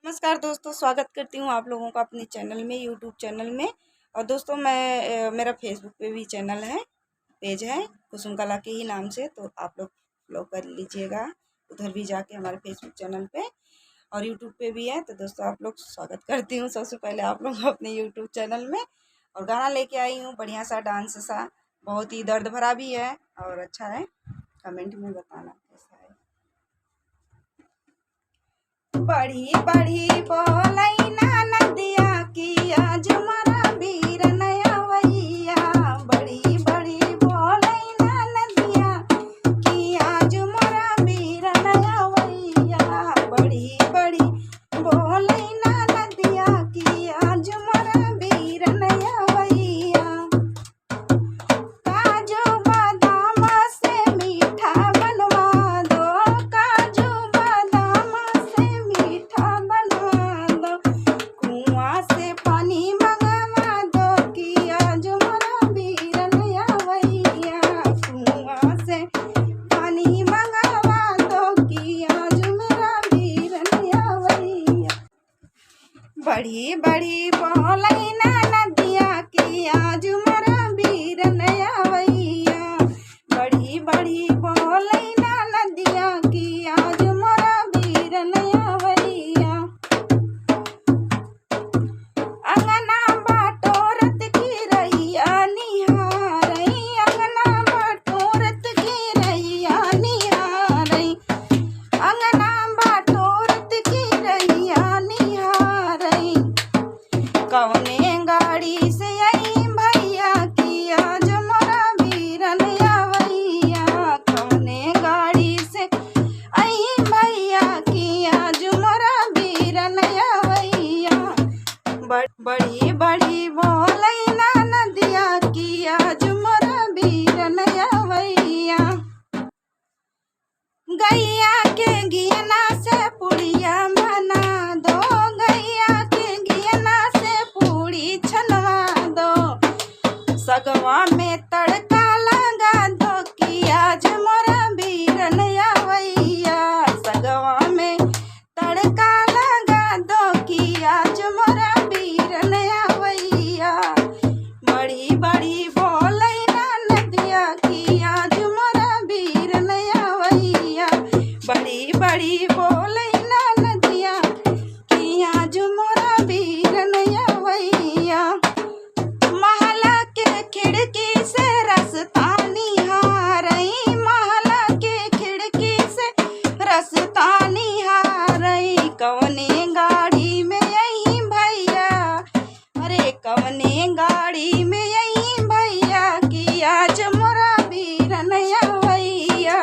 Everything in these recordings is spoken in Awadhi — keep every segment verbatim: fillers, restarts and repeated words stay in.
नमस्कार दोस्तों, स्वागत करती हूँ आप लोगों का अपने चैनल में, यूट्यूब चैनल में। और दोस्तों, मैं, अ, मेरा फेसबुक पे भी चैनल है, पेज है कुसुम कला के ही नाम से, तो आप लोग फॉलो कर लीजिएगा उधर भी जाके हमारे फेसबुक चैनल पे, और यूट्यूब पे भी है। तो दोस्तों, आप लोग, स्वागत करती हूँ सबसे पहले आप लोग अपने यूट्यूब चैनल में। और गाना लेके आई हूँ बढ़िया सा, डांस सा, बहुत ही दर्द भरा भी है और अच्छा है। कमेंट में बताना कैसा है। बढ़ी बढ़ी बोलै ना नदिया कि आज मोरा बीरन अवैया। बढ़ी बढ़ी बोलै ना नदिया कि आज मोरा बीरन अवैया। बढ़ी बढ़ी बोलै ना नदिया कि आज मोरा बीरन अवैया। काजू बादाम से मीठा बनवा दो, काजू बादाम से मीठा बनवा दो। कुआँ से पानी मंगवा दो कि आज मोरा बीरन अवैया। कुआँ से पानी मंगवा दो कि आज मोरा बीरन अवैया। बढ़ी बढ़ी बोलै ना नदिया कि आज मोरा बीरन अवैया। बढ़ी बढ़ी बोलै ना नदिया कि आज मोरा बीरन अवैया। अंगना बटोरत चिरैया निहारै, अंगना बटोरत चिरैया निहारै। अंगना बटोरत चिरैया निहारै। कवने गाड़ी से आई भैया कि आज मोरा बीरन अवैया। कवने गाड़ी से आई भैया कि आज मोरा बीरन अवैया। बड़-, बढ़ी बढ़ी बोलै ना नदिया कि आज मोरा बीरन अवैया। गैया के घियना से पुड़िया बना दो, गैया के घियना से पूड़ी छनवा दो। सगवा में तड़का लगा दो कि आज मोरा बीरन अवैया। सगवा में तड़का लगा दो कि आज मोरा बीरन अवैया। बढ़ी बढ़ी बोलै ना नदिया कि आज मोरा बीरन अवैया। बढ़ी बढ़ी बोलै ना नदिया कि आज मोरा बीरन अवैया। महला के खिड़की से रस्ता निहारै, महला के खिड़की से रस्ता निहारै। कवने गाड़ी में आई भैया, अरे कवने गाड़ी में आई भैया कि आज मोरा बीरन अवैया।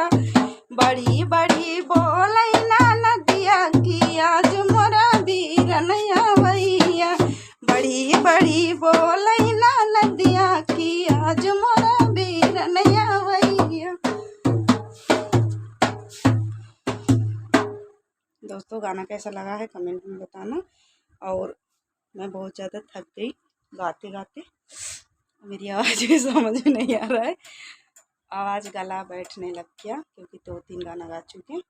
बढ़ी बढ़ी बोलै ना नदिया कि आज मोरा बीरन अवैया। बढ़ी बढ़ी बोलै ना नदिया कि आज मोरा बीरन अवैया। दोस्तों, गाना कैसा लगा है कमेंट में बताना। और मैं बहुत ज़्यादा थक गई गाते गाते, मेरी आवाज़ भी समझ में नहीं आ रहा है, आवाज़ गला बैठने लग गया क्योंकि दो तीन गाना गा चुके हैं।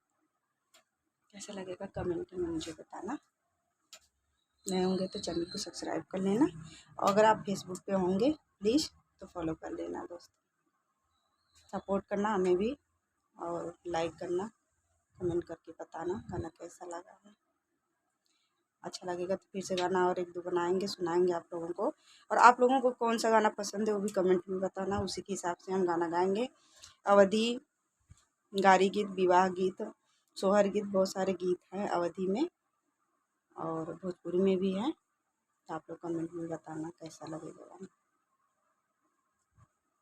कैसा लगेगा कमेंट में मुझे बताना। नए होंगे तो चैनल को सब्सक्राइब कर लेना, और अगर आप फेसबुक पे होंगे प्लीज़ तो फॉलो कर लेना दोस्तों। सपोर्ट करना हमें भी, और लाइक करना, कमेंट करके बताना गाना कैसा लगा है। अच्छा लगेगा तो फिर से गाना और एक दो बनाएंगे, सुनाएंगे आप लोगों को। और आप लोगों को कौन सा गाना पसंद है वो भी कमेंट में बताना, उसी के हिसाब से हम गाना गाएंगे। अवधी गारी गीत, विवाह गीत, सोहर गीत, बहुत सारे गीत हैं अवधी में और भोजपुरी में भी हैं। तो आप लोग कमेंट में बताना कैसा लगेगा गाना।